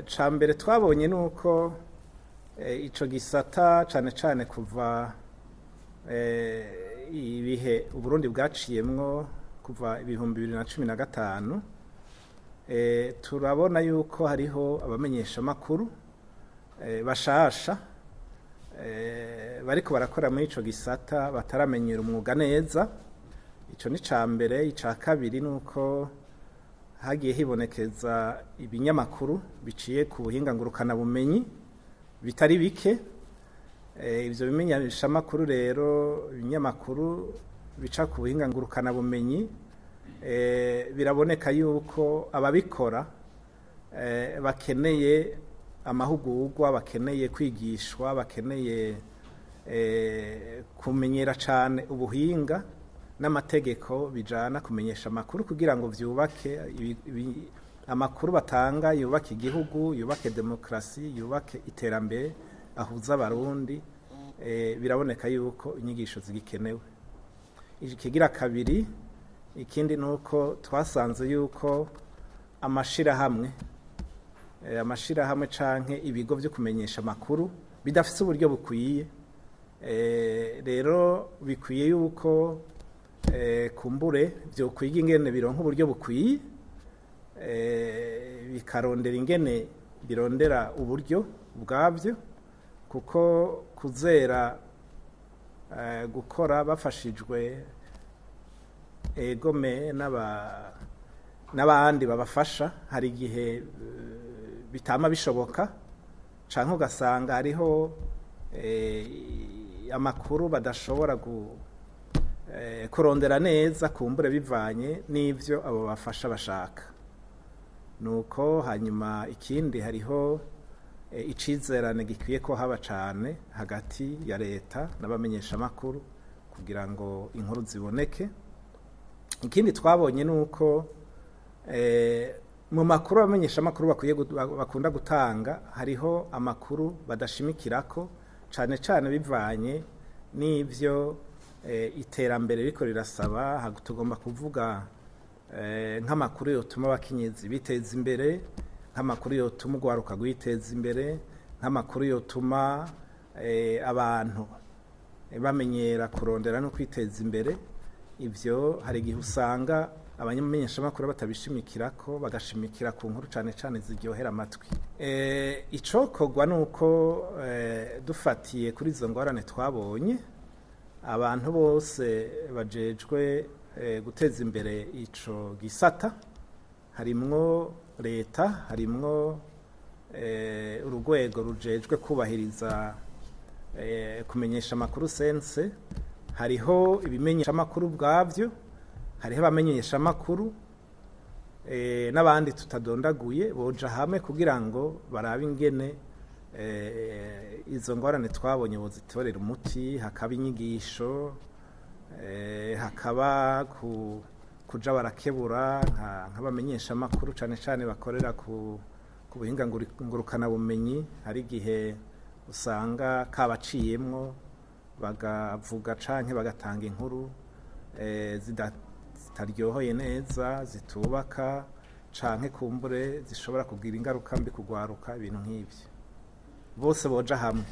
Ca mbere twabonye ni uko ico gisata cane cane kuva ibihe Uburundi bwaciyemwo kuva 2015, turabona yuko hariho abamenyeshamakuru bashasha bariko barakora muri ico gisata bataramenyera umwuga neza. Ico ni ca mbere. Ica kabiri ni uko hagiye hibonekeza ibinyamakuru biciye ku buhinga ngurukanabumenyi bitari bike. Ivyo bimenyeshamakuru rero, ibinyamakuru bica ku buhinga ngurukanabumenyi, biraboneka yuko ababikora bakeneye amahugurwa, bakeneye kwigishwa, bakeneye kumenyera cane ubuhinga n'amategeko bijana kumenyesha amakuru kugira ngo vyubake amakuru batanga, yubake igihugu, yubake demokarasi, yubake iterambere ahuza Abarundi. Biraboneka yuko inyigisho zigikenewe. Ikigira kabiri, ikindi ni uko twasanze yuko amashirahamwe canke ibigo vyo kumenyesha amakuru bidafise uburyo bukwiye. Rero bikwiye yuko kumbure vyokwiga ingene bironka uburyo bukwiye, bikarondera ingene birondera uburyo ubwabyo, kuko kuzera gukora bafashijwe egome n'abandi babafasha hari igihe bitama bishoboka, canke ugasanga hariho amakuru badashobora kurondera neza, kumbure bivanye n'ivyo abo bafasha bashaka. Nuko hanyuma ikindi, hariho icizerane gikwiye ko haba cane hagati ya leta n'abamenyeshamakuru kugira ngo inkuru ziboneke. Ikindi twabonye ni uko mu makuru abamenyeshamakuru bakwiye bakunda gutanga, hariho amakuru badashimikirako cane cane bivanye n'ivyo iterambere riko rirasaba. Tugomba kuvuga nk'amakuru yotuma abakenyezi biteza imbere, nk'amakuru yotuma urwaruka rwiteza imbere, nk'amakuru yotuma abantu bamenyera kurondera no kwiteza imbere. Ivyo hari igihe usanga abamenyeshamakuru batabishimikirako, bagashimikira ku nkuru cane cane ziryohera amatwi. Icokorwa ni uko dufatiye kuri izo ngorane twabonye, abantu bose bajejwe guteza imbere ico gisata, harimwo leta, harimwo urugwego rujejwe kubahiriza kumenyesha amakuru CNC, hariho ibimenyesha amakuru ubwavyo, hariho abamenyesha amakuru n'abandi tutadondaguye, boja hamwe kugira ngo barabe ingene izo ngorane twabonye bozitorera umuti, hakaba inyigisho, hakaba kuja barakebura nk'abamenyesha amakuru cane cane bakorera ku buhinga ngurukanabumenyi. Hari igihe usanga kabaciyemwo bagavuga canke bagatanga inkuru zitaryohoye neza, zitubaka, canke kumbure zishobora kugira ingaruka mbi kugwaruka, ibintu nk'ivyo. Bose boja hamwe.